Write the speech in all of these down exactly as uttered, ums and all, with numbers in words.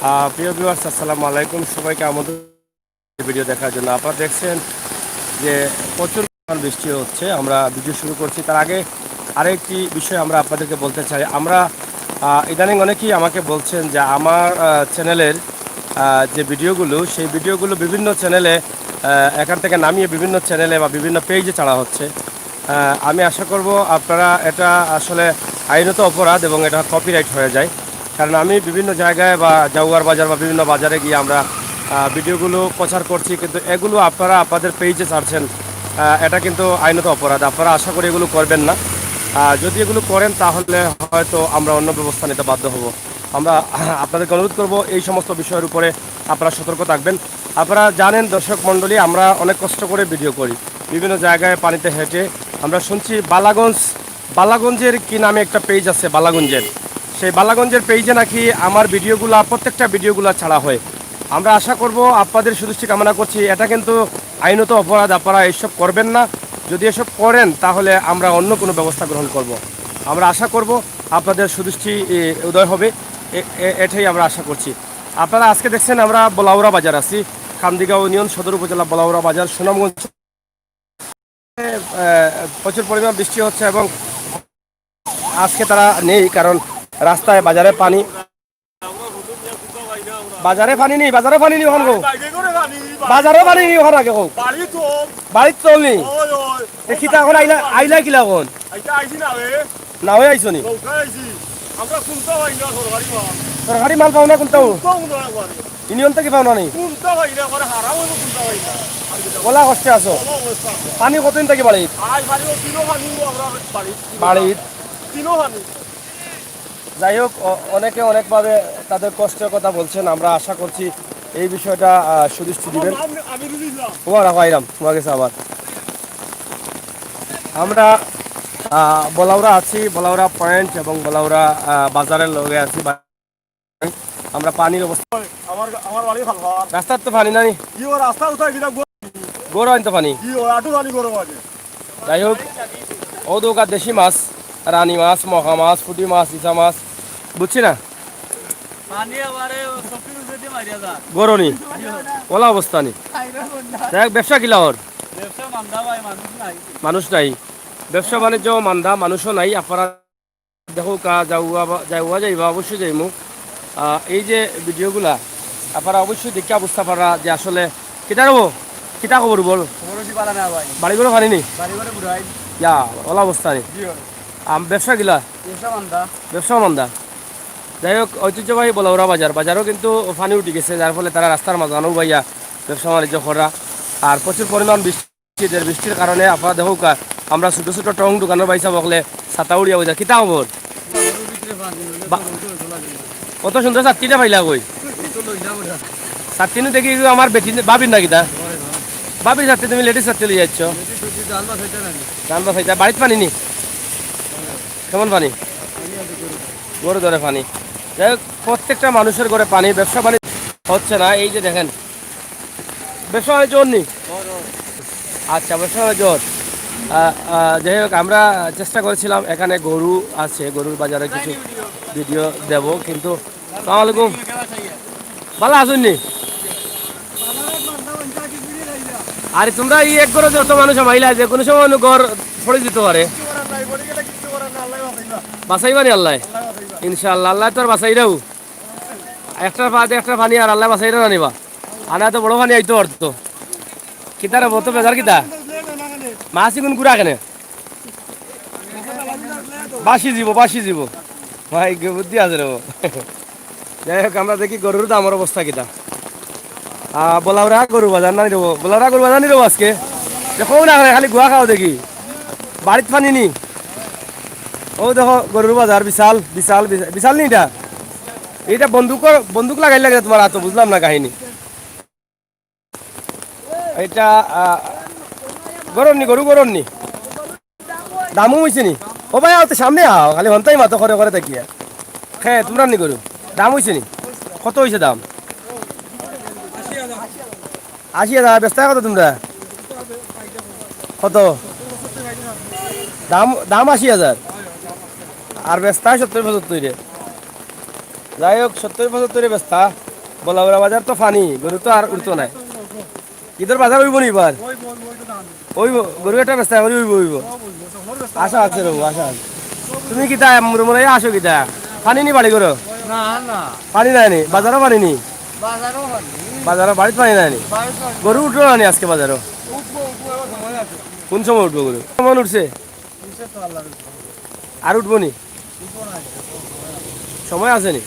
আহ, প্রিয় ভিউয়ার্স, আসসালামু আলাইকুম। সবাইকে আমন্ত্রণ ভিডিও দেখার জন্য। আপনারা দেখছেন যে প্রচুর পরিমাণ বৃষ্টি হচ্ছে। আমরা ভিডিও শুরু করছি, তার আগে আরেকটি বিষয় আমরা আপনাদেরকে বলতে চাই। আমরা আহ, ইদানিং অনেকেই আমাকে বলছেন যে আমার আহ, চ্যানেলের আহ, যে ভিডিওগুলো, সেই ভিডিওগুলো বিভিন্ন চ্যানেলে আহ, এখান থেকে নামিয়ে বিভিন্ন চ্যানেলে বা বিভিন্ন পেজে ছাড়া হচ্ছে। আহ, আমি আশা করব আপনারা, এটা আসলে আইনত অপরাধ এবং এটা কপিরাইট হয়ে যায়। কারণ আমি বিভিন্ন জায়গায় বা জাউয়ার বাজার বা বিভিন্ন বাজারে গিয়ে আমরা আহ, ভিডিওগুলো প্রচার করছি, কিন্তু এগুলো আপনারা আপনাদের পেজে ছাড়ছেন। আহ, এটা কিন্তু আইনত অপরাধ। আপনারা আশা করি এগুলো করবেন না। আহ, যদি এগুলো করেন, তাহলে হয়তো আমরা অন্য ব্যবস্থা নিতে বাধ্য হব। আমরা আপনাদেরকে অনুরোধ করব, এই সমস্ত বিষয়ের উপরে আপনারা সতর্ক থাকবেন। আপনারা জানেন, দর্শক মণ্ডলী, আমরা অনেক কষ্ট করে ভিডিও করি, বিভিন্ন জায়গায় পানিতে হেঁটে। আমরা শুনছি বালাগঞ্জ, বালাগঞ্জের কি নামে একটা পেজ আছে বালাগঞ্জের, সেই বালাগঞ্জের পেজে নাকি আমার ভিডিওগুলা, প্রত্যেকটা ভিডিওগুলা ছাড়া হয়। আমরা আশা করব, আপনাদের সুদৃষ্টি কামনা করছি, এটা কিন্তু আইনত অপরাধ, আপনারা এইসব করবেন না। যদি এসব করেন, তাহলে আমরা অন্য কোনো ব্যবস্থা গ্রহণ করব। আমরা আশা করব আপনাদের সুদৃষ্টি এ, উদয় হবে, এ- এ- এটাই আমরা আশা করছি। আপনারা আজকে দেখছেন আমরা বলাউড়া বাজার আছি, কান্দিগাঁও ইউনিয়ন সদর উপজেলা বলাউড়া বাজার, সুনামগঞ্জ। আহ, প্রচুর পরিমাণ বৃষ্টি হচ্ছে এবং আজকে তারা নেই, কারণ রাস্তায় বাজারে পানি। বাজারে পানি নেই, বাজারে পানি নেই ওখান গো। বাজারে পানি নেই ওখান আগে গো। বাড়িত চল নেই। এ কিতা এখন আইলা, আইলা কিলা এখন? নাওয়ে আইছো নি? সরকারি মাল পাও না কোনটাও? ইউনিয়ন থাকি পাও না নি? ওলা কষ্টে আছো? পানি কতদিন থাকি বাড়িত? বাড়িত। যাই হোক, অ- অনেকে অনেকভাবে তাদের কষ্টের কথা বলছেন। আমরা আশা করছি এই বিষয়টা আহ, সুদৃষ্টি দিবেন। তোমার রাখো আইরাম, তোমার গেছে আবার আমরা আহ, বলাউড়া আছি, বলাউড়া পয়েন্ট এবং বলাউড়া আহ, বাজারের লগে আছি। আমরা পানির অবস্থা, আমার আমার বাড়ি খালপার। রাস্তার তো পানি নাই। কি ও রাস্তা কোথায় কিনা? গরু আনতো পানি। কি ও আটু পানি গরম আছে। যাই হোক, ও দৌকা দেশি মাছ, রানী মাছ, মখা মাছ, পুঁটি মাছ, ইচা মাছ, বুঝছি না। পানি আমারে চোখের উপরে দিয়ে মারিয়া যা। গরনি, ওলা অবস্থা নি। যাই হোক, ব্যবসা কিলা ওর? ব্যবসা মান্দা ভাই, মানুষ নাই। মানুষ নাই, ব্যবসা বাণিজ্য মান্দা, মানুষও নাই। আপনারা দেখো কা যাওয়া বা- যাওয়া যাইবা, অবশ্যই যাইমু। আহ, এই যে ভিডিওগুলা আপনারা অবশ্যই দেখে বুঝতে পাররা যে আসলে কিতা রবো, কিতা খবর বল? খবর বেশি ভালো না ভাই। বাড়ি ঘরো পানি নি? বাড়ি ঘরে বুড়াই। ইয়া, ওলা অবস্থা নি। জি হয়। আম, ব্যবসা কিলা? ব্যবসা মান্দা। ব্যবসা মান্দা। যাই হোক, ঐতিহ্যবাহী বলাউড়া বাজার, বাজারও কিন্তু পানি উঠি গেছে, যার ফলে তারা রাস্তার মাঝখানো ভাইয়া ব্যবসা বাণিজ্য করা। আর প্রচুর পরিমাণ বৃষ্টি, বৃষ্টির কারণে আপনারা দেখো কা, আমরা ছোট ছোট টং দোকানের বাইসা বকলে ছাতা উড়িয়া বইতা। কিতা খবর? বা- কত সুন্দর ছাত্তিটা পাইলা কই? ছাত্তিনু দেখি ইগু আমার বেটি, বাবির না কিতা? বাবির ছাত্তি, তুমি লেডিস ছাত্তি লই যাচ্ছ? ধান বাছাইতা, বাড়িত পানি নি? কেমন পানি? গরু ধরে পানি। যাই হোক, প্রত্যেকটা মানুষের ঘরে পানি, ব্যবসা বাণিজ্য হচ্ছে না। এই যে দেখেন, ব্যবসা বাণিজ্য অর নি? আচ্ছা, ব্যবসা বাণিজ্য অর। আহ, আহ, যাই হোক, আমরা চেষ্টা করেছিলাম, এখানে গরু আছে, গরুর বাজারে কিছু ভিডিও দেব, কিন্তু আসসালামু আলাইকুম। ভালা আছইন নি? আরে তুমরা ই এক ঘরো যত মানুষ হামাইলা, যে কুনু সময় অন্য ঘর পড়ি দিতো পারে। বাছাইবা নি আল্লায়? ইনশাআল্লাহ, আল্লায় তো আর বাছাইরাউ। একটা পা-, একটা পানি আর আল্লায় বাছাইরা জানিবা। আনা তো বড় পানি আইতো পারতো। কিতা রে, বউত বেজার কিতা? মাছ ইগুন গুড়া কেনে? বাসি যিবো, বাসি যিবো। ভাই, বুদ্ধি আছে রে। যাই হোক, আমরা দেখি গরুর দামর অবস্থা কিতা। আহ, বলাউরা গরু বাজার না নি রে? বলাউরা গরু বাজার নি রে আজকে? দেখো না, খালি গুয়া খাও দেখি। বাড়িত পানি নি? ও দেখো, গরুর বাজার বিশাল, বিশাল, বিশাল, বিশাল নি ইটা? ইটা বন্দুক, বন্দুক লাগাইল লাগে তুমার আতো, বুঝলাম না কাহিনী। ইটা, আহ, গরুর নি, গরু গরুর নি। দামও অইছে নি? ও ভাই, আও তো সামনে আও, খালি হন্তাই মাতো করে করে থাকিয়া। খে, তুমরার নি গরু? দাম অইছে নি? কত অইছে দাম? আশি হাজার। বেচতায় কত তুমরা? কত? দাম, দাম আশি হাজার। আর বেচতায় সত্তর পঁচাত্তরে। যাই হোক, সত্তর পঁচাত্তরে বেচতা। বলাউরা বাজার তো পানি, গরু তো আর উঠতো নায়। ইদর বাজার অইবো নি ইবার? অইবো, গরু একটা বেচতা করি অইবো, অইবো। আশা আছে রে, আশা আছে। তুমি কিতা মুরমুরাইয়া আছো কিতা? পানি নি বাড়ি ঘরো? না, না। পানি নাই নি? বাজারো পানি নি? বাজারো পানি। বাজারো বাড়িত পানি নাই নি? বাড়িত পানি। গরু উঠলো না নি আজকে বাজারো? উঠবো, উঠবো, এবার সময় আছে। কোন সময় উঠবো গরু? কেমন উঠছে? উঠছে তো আল্লাহর উপরে। আর উঠবো নি? উঠবো না। সময় আছে নি?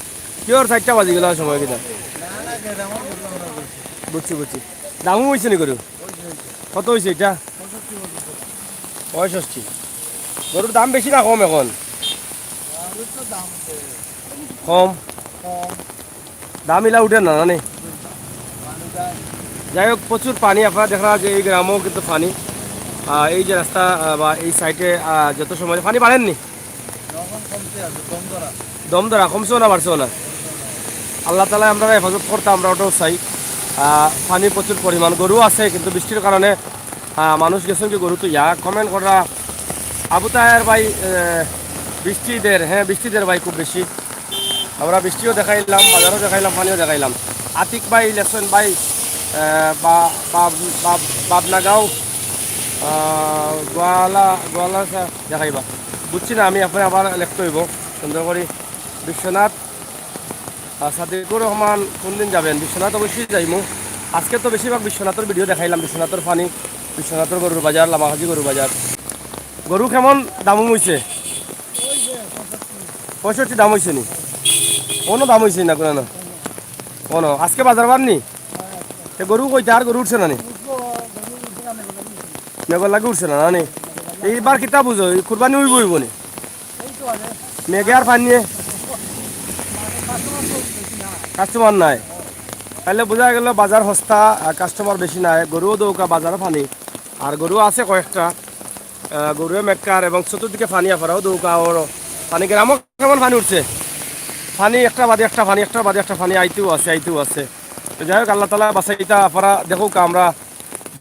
কিওর চাইরটা বাজি গেল, সময় কিতা? না, না, যে দাম আমার গরু আমরা বলছি। বুঝছি, বুঝছি। দামও অইছে নি গরু? অইছে, অইছে। কত অইছে ইটা? পঁয়ষট্টি। গরুর দাম বেশি না কম এখন? গরুর তো দাম আছে। কম? কম। দাম ইলা উঠে না, না নি? যাই হোক, প্রচুর পানি, আপনারা দেখরা যে এই গ্রামও কিন্তু পানি। আহ, এই যে রাস্তা, আহ, বা এই সাইডে, আহ, যত সময় পানি বাড়ের নি? দম ধরা, কমছেও না, বাড়ছেও না। আল্লাহ তাআলায় আমরারে হেফাজত করতা, আমরা ওটাও চাই। আহ, পানি প্রচুর পরিমাণ, গরু আছে, কিন্তু বৃষ্টির কারণে, আহ, মানুষ গেছেন কি গরু তো ইয়া, comment করা। আবু তাহের ভাই, আহ, বৃষ্টি দের, হ্যাঁ, বৃষ্টি দের ভাই খুব বেশি। আমরা বৃষ্টিও দেখাইলাম, বাজারও দেখাইলাম, পানিও দেখাইলাম। আতিক ভাই লেখছেন ভাই, আহ, বা-, বা-, বা-, বাবনাগাঁও, আহ, গোয়ালা, গোয়ালা সা-, দেখাইবা। বুঝছি না আমি, আপনারে আবার লেখতে অইবো সুন্দর করি। বিশ্বনাথ, আহ, সাদিকুর রহমান কোন দিন যাবেন? বিশ্বনাথ অবশ্যই যাইমু। আজকে তো বেশিরভাগ বিশ্বনাথর video দেখাইলাম, বিশ্বনাথর পানি, বিশ্বনাথর গরুর বাজার, লামাকাজি গরুর বাজার। গরু কেমন দাম অইছে? পঁয়ষট্টি দাম অইছে নি? কোনো দাম অইছে না, কোনো না। কোনো আজকে বাজার বার নি? তে গরু কইতে আর গরু উঠছে না নি? মেঘর লাগি উঠছে না, না নি? এইবার কিতা বুঝো, এই কুরবানি অইবো, অইবো নি? মেঘে আর পানিয়ে customer নাই। তাইলে বুঝা গেল বাজার হস্তা, আর customer বেশি নাই। গরুও দৌকা, বাজারও পানি, আর গরু আছে কয়েকটা। আহ, গরুয়ে মেক্কার এবং চতুর্দিকে পানি আফারাও দৌকা ওর পানি। গ্রামও কেমন পানি উঠছে, পানি একটা বাদে একটা পানি, একটা বাদে একটা পানি আইতেও আছে, আইতেও আছে। তো যাই হোক, আল্লাহ তাআলা বাঁচাইতা আফারা দেখুক, আমরা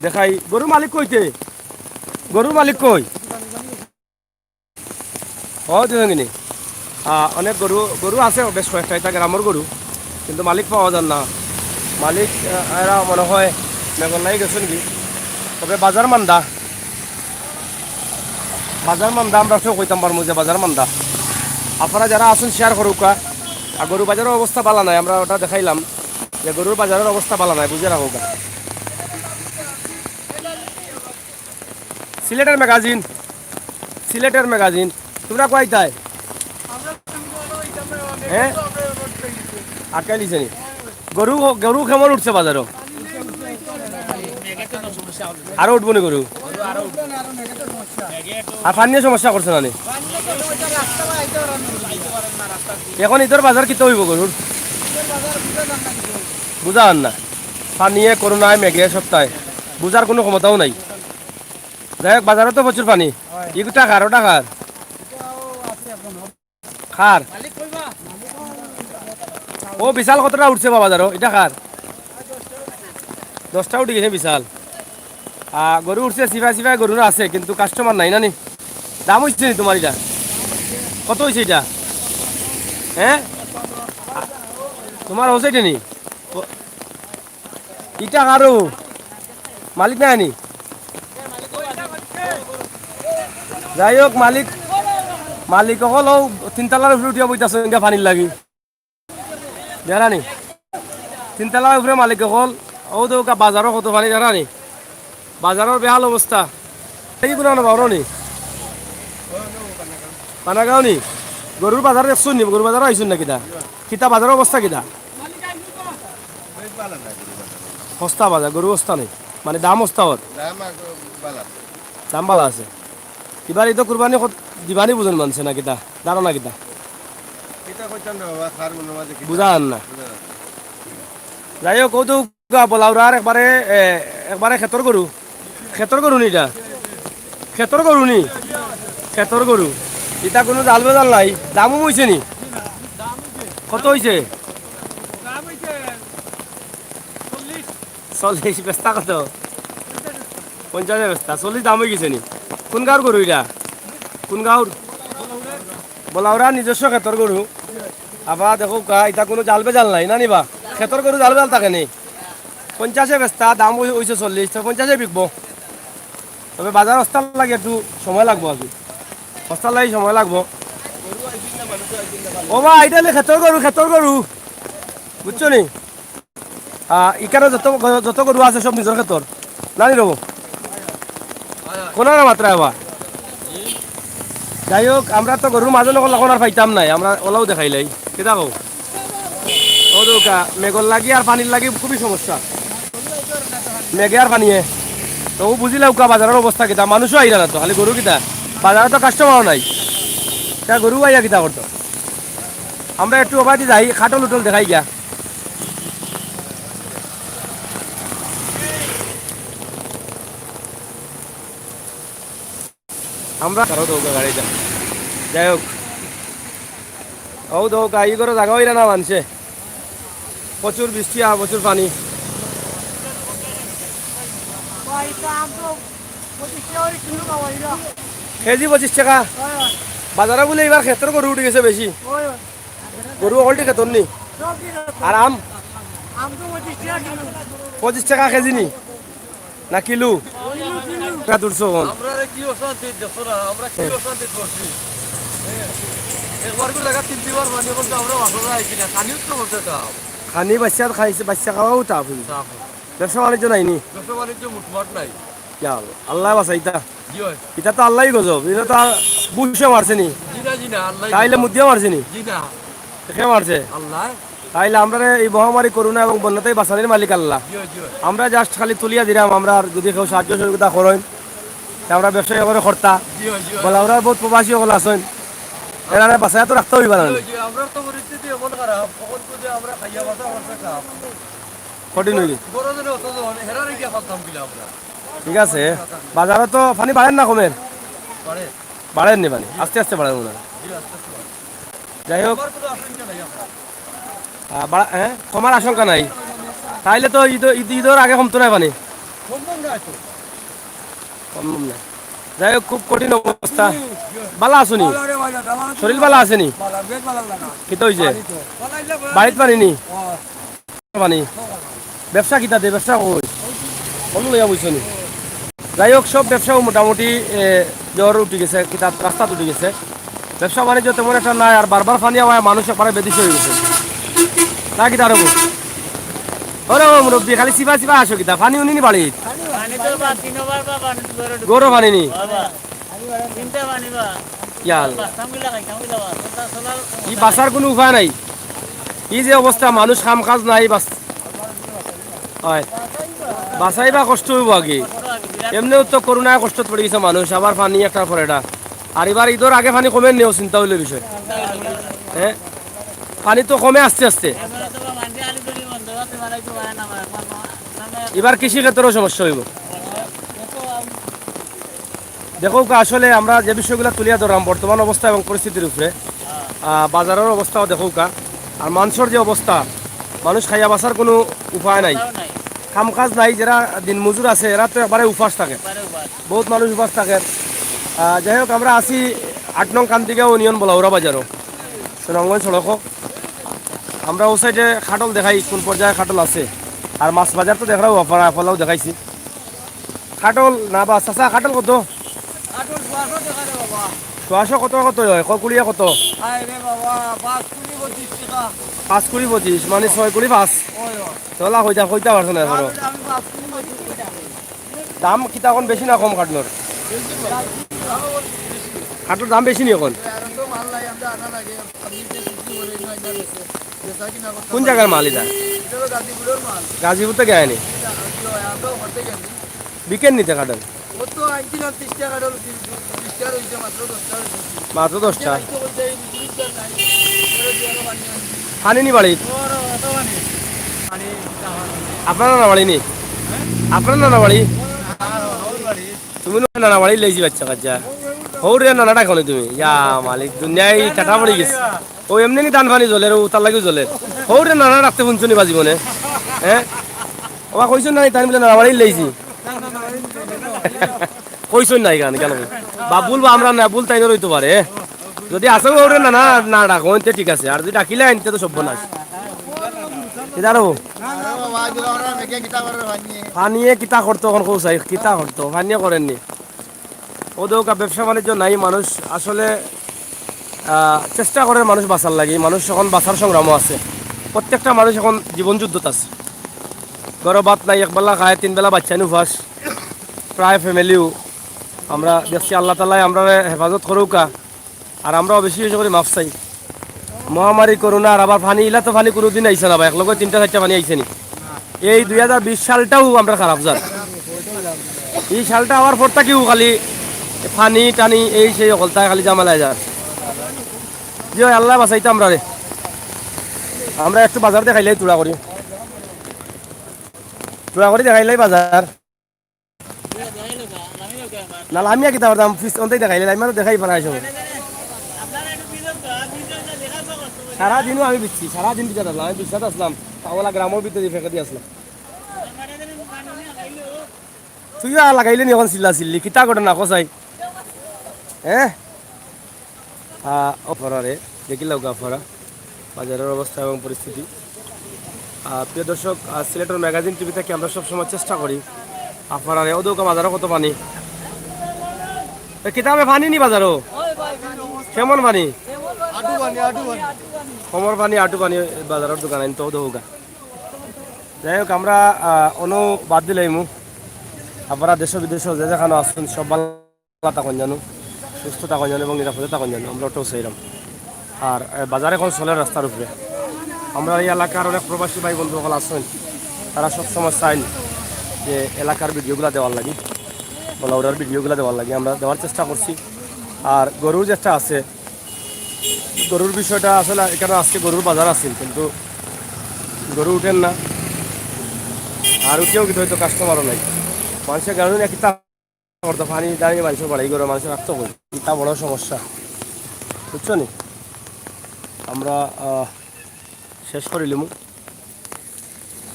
দেখাই। গরু মালিক কইতে, গরু মালিক কই? ও, দুজনগিনি। আহ, অনেক গরু, গরু আছে বেশ কয়েকটা, এটা গ্রামর গরু, কিন্তু মালিক পাওয়া যার না। মালিক, আহ, এরা মনে হয় মেঘর লাগি গেছেন কি। তবে বাজার মান্দা, বাজার মান্দা, আমরা সব কইতাম পারমু যে বাজার মান্দা। আপনারা যারা আছেন share করুকা। আর গরু বাজারর অবস্থা ভালা নাই, আমরা ওটা দেখাইলাম যে গরুর বাজারর অবস্থা ভালা নাই, বুঝে রাখুকা। সিলেটের magazine, সিলেটের magazine, তোমরা কইতায়? হ্যাঁ? আটকাই দিছে নি? গরু, গরু কেমন উঠছে বাজারো? আরো উঠবো নি গরু? আর পানিয়ে সমস্যা করছে না নি? এখন ইদর বাজার কিতা অইবো গরুর? বুঝা আর না। পানিয়ে, করোনায়, মেঘে, সপ্তাহে বুঝার কোনো ক্ষমতাও নাই। যাই হোক, বাজারো তো প্রচুর পানি। ইগু টাকার, ও টাকার। কার? ও বিশাল কতটা উঠছে বাবা, ধরো, ইটা কার? দশটা উঠি গেছে বিশাল। আহ, গরু উঠছে, সিফাই সিফাই গরু আছে, কিন্তু customer নাই, না নি? দাম অইছে নি তোমার ইটা? কত অইছে ইটা? হ্যাঁ? তোমার অইছে ইটা নি? ও, ইটা কারো? মালিক নাই নি? যাই হোক, মালিক, মালিক অকল অউ তিনতলার উপরে উঠিয়া বইতাছে, ইনকা পানির লাগি। দেখরা নি? তিনতলার উপরে মালিক অকল, অউ দেখউক্কা বাজারো কত পানি, দেখরা নি? বাজারর বেহাল অবস্থা। এই গুনা না বারো নি? পানাগাঁও নি? গরুর বাজার দেখছইন নি? গরুর বাজারো আইছইন না কিতা? কিতা বাজারর অবস্থা কিতা? হস্তা বাজার, গরু হস্তা নাই, মানে দাম হস্তা অর। দাম আর বালা। দাম বালা আছে। ইবার ইদো কুরবানি কত দিবানি বুঝন মানছে না কিতা? ধারণা কিতা? কিতা কইতাম রে বাবা, খার মনে মাঝে কিতা? বুঝা আর না। বুঝা আর না। যাই হোক, কৌতুক বলাউরার একবারে, এ, একবারে খেতর গরু। খেতর গরু নি ইটা? খেতর গরু নি? খেতর গরু। ইটা কোনো জাল বেজাল নাই। দামও অইছে নি? কত অইছে? চল্লিশ, বেচতা কত? পঞ্চাশে বেচতা, চল্লিশ দাম অই গেছে নি? কোন গাঁওর গরু ইটা? কোন গাঁওর? বলাউরা নিজস্ব খেতর গরু। আবার দেখউক্কা, ইটা কোনো জাল বেজাল নাই, না নিবা? খেতর গরু জাল জাল থাকে নি। পঞ্চাশে বেচতা, দাম অই-, অইছে চল্লিশ, তো পঞ্চাশে বিকবো। তবে বাজার অস্তার লাগি একটু সময় লাগবো আর কি। অস্তার লাগি সময় লাগবো। ও বা, ইটা অইলে খেতর গরু, খেতর গরু। বুঝছো নি? আহ, ইকানো যত, যত গরু আছে সব নিজর খেতর। নানি রবো? কোন না মাত্রা আবার? যাই হোক, আমরা তো গরুর মাঝে নকল এখন আর পাইতাম নাই, আমরা ওলাও দেখাইলাই। কিতা কও? ও দৌকা, মেঘর লাগি আর পানির লাগি খুবই সমস্যা। মেঘে আর পানিয়ে। তো ও বুঝিলাউক্কা বাজারর অবস্থা কিতা, মানুষও আইরা না তো, খালি গরু কিতা। বাজারো তো কাস্টমারও নাই। তা গরু আইয়া কিতা করতো? আমরা একটু ওবায়দি যাই, খাটল উটল দেখাই গিয়া। আমরা কারো দৌকা গাড়ি যা। যাই হোক। ও দৌকা, ই ঘরো জাগা অইরা না মানষে। প্রচুর বৃষ্টি আর প্রচুর পানি। কেজি পঁচিশ টেকা। বাজারো বুলে ইবার খেতর গরু উঠি গেছে বেশি। গরু already খেতর নি। আর আম? পঁচিশ টেকা কেজি নি? না কিলো? টেকা তুলছো কোন? আমরারে কি অশান্তি দেখছো না? আমরা কি অশান্তি করছি? একবার করে লাগা তিন তিনবার পানি বলতে আমরা বাসা যাই কিনা? খানিও তো বলতে চাও। খানি বাচ্চা খাইছে, বাচ্চা খাওয়াও tough অইছে। Tough। ব্যবসা বাণিজ্য নাই নি? ব্যবসা বাণিজ্য মুঠমাট নাই। ইয়া আল্লাহ, আল্লাহ বাঁচাইতা। জি অয়। ইটা তো আল্লাহই গজব, ইটা তো আর বুশে মারছে নি? জি না, জি না, আল্লাহই তাইলে গজব। মুদিয়া মারছে নি? জি না। কে মারছে? আল্লাহ। তাইলে আমরারে এই মহামারী করোনা এবং বন্যাতেই বাঁচানির মালিক আল্লাহ। জি অয়, জি অয়। আমরা just খালি তুলিয়া দিলাম, আমরার যদি কেউ সাহায্য সহযোগিতা করইন, তে আমরা ব্যবসায়ী করে কর্তা। জি অয়, জি অয়। বলে আমরা বহুত প্রবাসী অকল আছইন, এরারে বাঁচাইয়া তো রাখতে অইবা না। জি অয়, জি অয়। আমরার তো পরিস্থিতি এমন খারাপ, কখন বুঝে আমরা খাইয়া বাঁচা করতে চাপ। কঠিন অইবে। বড় জনে অত জন, হেরারে গিয়া ফালতাম কিলা আমরা। ঠিক আছে, বাজারো তো পানি বাড়ের না কমের? বাড়ের। বাড়ের নি পানি? আস্তে আস্তে বাড়ের মনে অয়। জি, আস্তে আস্তে বাড়ের। যাই হোক। আমার কোনো আশঙ্কা নাই আপনার। আহ, বাড়া-, হ্যাঁ? কমার আশঙ্কা নাই? তাইলে তো ঈদ, ঈদ, ঈদর আগে কমতো নায় পানি? কমতো নায় তো। কম নায়। যাই হোক, খুব কঠিন অবস্থা। হুম। বালা আছো নি? বালা রে বালা, দামান শরীর বালা আছে নি? বালা, বেশ বালা লাগা। কিতা অইছে? বাড়িত। বাড়িত পানি নি? হ্যাঁ। পানি। ব্যবসা কিতা দে, ব্যবসা কই? কোন লইয়া বইছো নি? যাই হোক, সব ব্যবসাও মোটামুটি, এ, ঝড় উঠি গেছে, কিতা রাস্তাত উঠি গেছে। ব্যবসা বাণিজ্য তেমন একটা নাই, আর বারবার পানি আওয়ায় মানুষ একবারে বেদিশা অই গেছে। না কিতা রে গো? ওরে ও মুরব্বি, খালি চিবা চিবা আসো কিতা? পানি উনি নি বাড়িত? পানি তো বা তিনবার বা পানি গরো পানি নি? বাবা। ইয়া আল্লাহ। ই বাঁচার কুনু উপায় নাই। ই যে অবস্থা, মানুষ কাম কাজ নাই, বাঁচ-, অয়। বাঁচাইবা কষ্ট অইবো আগে। এমনেও তো করোনায় কষ্টত পড়ি গেছে মানুষ, আবার পানি একটার পর এটা। আর ইবার ঈদর আগে পানি কমের নি, অউ চিন্তা অইলে বিষয়। হ্যাঁ? পানি তো কমে আস্তে আস্তে। ইবার কৃষি ক্ষেত্রেও সমস্যা অইবো। দেখউক্কা, আসলে আমরা যে বিষয়গুলা তুলিয়া ধরলাম বর্তমান অবস্থা এবং পরিস্থিতির উপরে, আহ, বাজারর অবস্থাও দেখউক্কা, আর মানষর যে অবস্থা, মানুষ খাইয়া বাঁচার কুনু উপায় নাই, কাম কাজ নাই, যেরা দিনমজুর আছে এরা তো একবারে উপাস থাকে, একবারে উপাস। বউত মানুষ উপাস থাকে। আহ, যাই হোক, আমরা আছি আট নং কান্দিগাঁও ইউনিয়ন বলাউরা বাজারো, সুনামগঞ্জ সড়কো। আমরা অউ সাইডে খাটল দেখাই, কুন পর্যায়ে খাটল আছে, আর মাছ বাজার তো দেখরাও, আফালাও দেখাইছি। খাটল না বা, চাচা, খাটল কত? খাটল ছয়শো টেকা রে বাবা। ছয়শো কত, কত অয়? ক কুড়িয়ে কত? আয় রে বাবা, পাঁচ কুড়ি পঁচিশ টেকা। পাঁচ কুড়ি পঁচিশ, মানে ছয় কুড়ি পাঁচ। অয়, অয়। তোলা কইতা, কইতা পারছো না এখনো। আমি পাঁচ কুড়ি পঁচিশ টেকা। দাম কিতা অখন বেশি না কম খাটলর? বেশি বাবা। খাটলর দাম বেশি নি অখন? আর তো মাল নাই, আমরা আনা লাগে। আপনি যে বিক্রি করে, এনে আনা গেছে। বেচা কিনা করতে কুন জাগার মাল ইটা? এটা হলো গাজীপুরের মাল। গাজীপুর থাকি আইনি? এটা কি হয়, আমরাও করতে গেছি। বিকেন নি তে খাটল? ও তো আনছিলাম তিরিশ টাকা ডল, তিরিশ টাকা রয়েছে, মাত্র দশ টাকা রয়েছে। মাত্র দশ টাকা? এই তো বলছে, এই বিক্রি তো নাই। এবারে জোয়ারও পানি আনছি। পানি নি বাড়িত? জোয়ারও অত পানি। পানি দিতে হয়। আপনারা না বাড়ি নি? হ্যাঁ? আপনারা না বাড়ি? আমার, আমার বাড়ি। তুমি না, না, না, বাড়ি লইছি বাচ্চা কাচ্চা। হৌরে না, না, ডাকো না তুমি। ইয়া মালিক, দুনিয়ায় টাটা পড়ি গেছে। ও এমনি নি ধান পানি জ্বলে, ও তার লাগিও জ্বলে। হৌরে না, না, ডাকতে শুনছো নি বা জীবনে? হ্যাঁ? ওবা কইছো না, তাই বলে না, না, বাড়ি লইছি। কইছো না, এখানে কেন? বা ভুল বা আমরা না, ভুল তাই ধরে হইতে পারে। যদি আসে হৌরে না, না, না, ডাকো, এনতে ঠিক আছে। আর যদি ডাকিলে, এনতে তো সর্বনাশ। জানো, পানিয়ে কিতা করতো অখন কও চাই, কিতা করতো, পানিয়ে করের নি। ও দেউক্কা, ব্যবসা বাণিজ্য নাই, মানুষ আসলে, আহ, চেষ্টা করের মানুষ বাঁচার লাগি, মানুষ অখন বাঁচার সংগ্রামো আছে। প্রত্যেকটা মানুষ অখন জীবন যুদ্ধত আছে। ঘরো ভাত নাই, একবেলা খায়, তিন বেলা বাচ্চাইন উপাস, প্রায় ফ্যামিলিও। আমরা দেখছি আল্লাহ তাআলায় আমরারে হেফাজত করউক্কা, আর আমরাও বেশি বেশি করি মাফ চাই। মহামারী করোনা আর আবার পানি, ইলা তো পানি কুনুদিন আইছে না বা, একলগে তিনটা চাইরটা পানি আইছে নি। এই দুই হাজার বিশ সালটাউ আমরার খারাপ যার। ই সালটা আওয়ার পর থাকিউ খালি পানি টানি এই সেই হকলতায় খালি ঝামেলায় যার। জি অয়, আল্লায় বাঁচাইতা আমরারে। আমরা একটু বাজার দেখাইলাই থুড়া করি, থুড়া করি দেখাইলাই বাজার। না, লামিয়া কিতা করতাম, পিছ অন্তাই দেখাইলে, লামিয়া তো দেখাই পারা আইসো। সারাদিনও আমি বিচছি, সারাদিন বিচা থাকলাম, আমি বিচা আসলাম, তাওলা গ্রামর ভিতরে ফেঁকে দিয়ে আসলাম। তুইও আর লাগাইলে নি অখন চিল্লা চিল্লি, কিতা ঘটনা কসাই? হ্যাঁ? আহ, অপরারে দেখিলাউক্কা আপনারা বাজারর অবস্থা এবং পরিস্থিতি। আহ, প্রিয় দর্শক, আহ, সিলেটর ম্যাগাজিন টিভি থাকি আমরা সবসময় চেষ্টা করি আপনারারে, ও দেউক্কা বাজারো কত পানি। এ, কিতা বে পানি নি বাজারো? কেমন পানি? আটু পানি, আটু পানি। কমর পানি, আটু পানি, বাজারর দোকান আইন তো দেউক্কা। যাই হোক, আমরা, আহ, অনো বাদ দিলাইমু। আপনারা দেশ বিদেশ যে যেখানো আছইন, সব ভালা থাকইন জানো, সুস্থ থাকইন জানো এবং নিরাপদে থাকইন জানো, আমরা ওটাও চাইরাম। আর, এ, বাজার অখন চলের রাস্তার উপরে। আমরার এই এলাকার অনেক প্রবাসী ভাই বন্ধু অকল আছইন, তারা সবসময় চাইন যে এলাকার ভিডিওগুলা দেওয়ার লাগি, বলাউরার ভিডিওগুলা দেওয়ার লাগি আমরা দেওয়ার চেষ্টা করছি। আর গরুর যেটা আছে, গরুর বিষয়টা আসলে এখানো আজকে গরুর বাজার আছিল, কিন্তু গরু উঠের না, আর উঠেও কিন্তু হয়তো কাস্টমারও নাই। মানুষে গরু নিয়া কিতা করতো, পানি দাঁড়িয়ে মানুষের বাড়ি ঘরে মানুষের রাখতো কই, ইটা বড় সমস্যা, বুঝছো নি? আমরা, আহ, শেষ করিলিমু।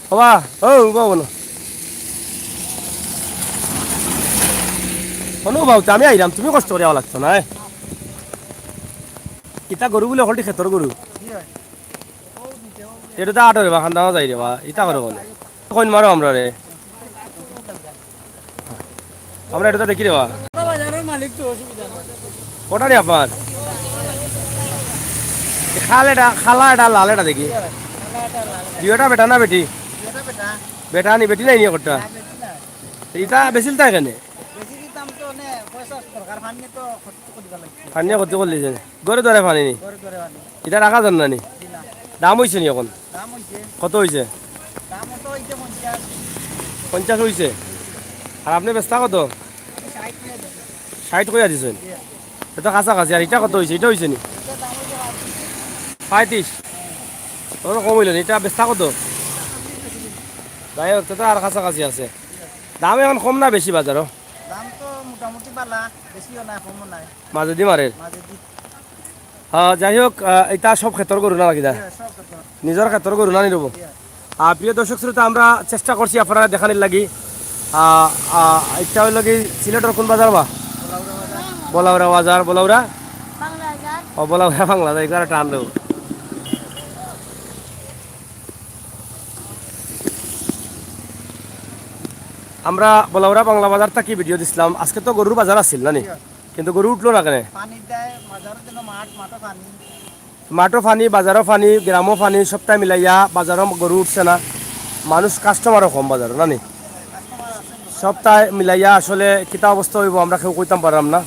বাবা, ও বাবা, বলো। কোনো বাবু, আমি আইলাম, তুমি কষ্ট করে আওয়া লাগতো না, এ? ইটা গরু বুলে হকলটি খেতর গরু। এটা তো আটো রে বা, খান্দা যায় রে বা, ইটা করে বলে। কইন মারো আমরারে। আমরা এটা তো দেখি রে বা। বাজারের মালিক তো অসুবিধা নাই। কটা রে আপনার? খাল এটা, খালা এটা, লাল এটা দেখি। দুইটা বেটা না বেটি? বেটা নি, বেটি নাই নি একটা? ইটা বেচিল তাই কেনে? বেশি দিতাম তো নে, পয়সা দরকার, পানি তো খরচ করিবা লাগছে। পানি ক্ষতি করলি যে। ঘরে ধরে পানি নি? ঘরে ধরে পানি। ইটা রাখা যার না নি? জি না। দাম হইছে নি এখন? দাম হইছে। কত হইছে? দাম তো হইছে পঞ্চাশ। পঞ্চাশ হইছে? আর আপনি বেচতা কত? ষাট হয়ে যাবে। ষাট কইয়া দিছেন? জি। এটা কাছাকাছি। আর ইটা কত হইছে? ইটা হইছে নি? এটা দাম হইছে পঁয়ত্রিশ। পঁয়ত্রিশ? ওর কম হইল না। ইটা বেচতা কত? যাই হোক, তো আর কাছাকাছি আছে। দাম এখন কম না বেশি বাজারও? দাম তো মোটামুটি বালা, বেশিও নাই, কমও নাই। মাঝেদি মারের? মাঝেদি। হ্যাঁ, যাই হোক, আহ, এটা সব খেতর গরু না লাগি দা? হ্যাঁ, সব খেতর। নিজর খেতর গরু না নি রে বা? হ্যাঁ। আহ, প্রিয় দর্শক শ্রোতা, আমরা চেষ্টা করছি আপনারা দেখানির লাগি। আহ, আহ, এটা হইল কি সিলেটর কোন বাজার বা? বলাউরা বাজার। বলাউরা বাজার, বলাউরা? বাংলা বাজার। ও, বলাউরা বাংলা বাজার, একবার টান দেবো। আমরা বলাউরা বাংলা বাজার থাকি ভিডিও দিছিলাম। আজকে তো গরুর বাজার আছিল না নি? কিন্তু গরু উঠলো না কেনে? পানি দেয়, বাজারও যেন মাঠ, মাঠও পানি। মাঠও পানি, বাজারও পানি, গ্রামও পানি, সবটাই মিলাইয়া বাজারও গরু উঠছে না। মানুষ কাস্টমারও কম বাজারও, না নি? সবটাই মিলাইয়া আসলে কিতা অবস্থা হইব আমরা কেউ কইতাম পারলাম না।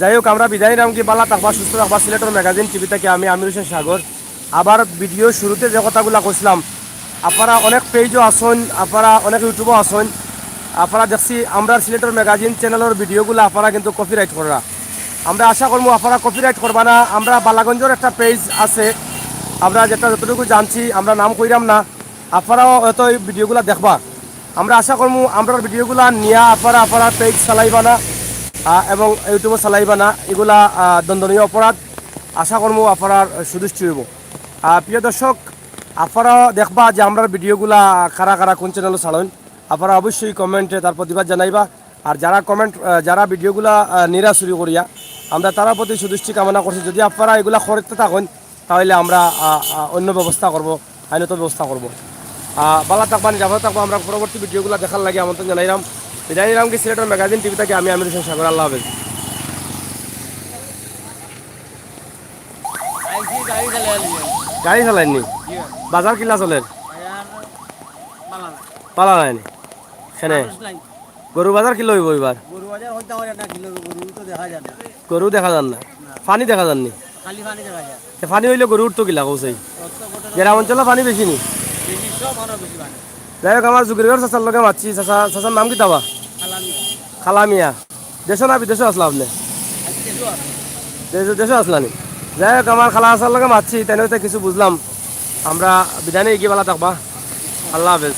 যাই হোক, আমরা বিদায় নিলাম কি, বালা থাকবা, সুস্থ থাকবা। সিলেটর ম্যাগাজিন টিভি থাকি আমি আমির হোসেন সাগর। আবার ভিডিও শুরুতে যে কথাগুলা কইছিলাম, আপনারা অনেক পেজও আছইন, আপনারা অনেক ইউটিউবও আছইন, আপনারা দেখছি আমরা সিলেটর ম্যাগাজিন চ্যানেলর ভিডিওগুলা আপনারা কিন্তু কপিরাইট কররা। আমরা আশা করমু আপনারা কপিরাইট করবা না। আমরা বালাগঞ্জর একটা পেজ আছে, আমরা যেটা যতটুকু জানছি, আমরা নাম কইরাম না, আপনারাও হয়তো এই ভিডিওগুলা দেখবা। আমরা আশা করমু আমরার ভিডিওগুলা নিয়া আপনারা আপনারা পেজ চালাইবা না, আহ, এবং ইউটিউবও চালাইবা না, এগুলা, আহ, দণ্ডনীয় অপরাধ। আশা করমু আপনারার সুদৃষ্টি হইব। আহ, প্রিয় দর্শক, আপনারাও দেখবা যে আমরার ভিডিওগুলা কারা কারা কোন চ্যানেলও ছাড়ইন, আপনারা অবশ্যই কমেন্টে তার প্রতিবাদ জানাইবা। আর যারা কমেন্ট, আহ, যারা ভিডিওগুলা, আহ, নিরা চুরি করিয়া, আমরা তারার প্রতি সুদৃষ্টি কামনা করছি। যদি আপনারা এগুলা করতে থাকইন, তাহলে আমরা, আহ, আহ, অন্য ব্যবস্থা করব, আইনত ব্যবস্থা করব। আহ, বালা থাকবা, নিরাপদে থাকবা। আমরা পরবর্তী ভিডিওগুলা দেখার লাগি আমন্ত্রণ জানাইরাম। বিদায় নিরাম কি সিলেটের ম্যাগাজিন টিভি থাকি আমি আমির হোসেন সাগর। আল্লাহ হাফেজ। আইছি গাড়ি চালাই আলি। গাড়ি চালাইনি? জি। বাজার কিলা চলের? বাজার বালা না। বালা নায়নি? কেনে? মানুষ নাই। গরুর বাজার কিলা অইবো এবার? গরু বাজার হইতে পারে না, কিলা গরু তো দেখা যায় না। গরু দেখা যার না? না। পানি দেখা যারনি? খালি পানি দেখা যায়। তে পানি অইলে গরু উঠতো কিলা কও চাই? অত ঘটনা গ্রাম অঞ্চলে পানি বেশি নি? বেশি, সব আরো বেশি পানি। যাই হোক, আমার জুগিরগর চাচার লগে মাতছি। চাচা, চাচার নাম কিতা বা? খালামি। খালামিয়া। দেশো না বিদেশো আছলা আপনে? আজকে দেশো আছে। দেশো, দেশো আছলা নি? যাই হোক, আমার খালা চাচার লগে মাতছি, তাইন অইতে কিছু বুঝলাম। আমরা বিদায় নেই, গিয়া বালা থাকবা। আল্লাহ হাফেজ।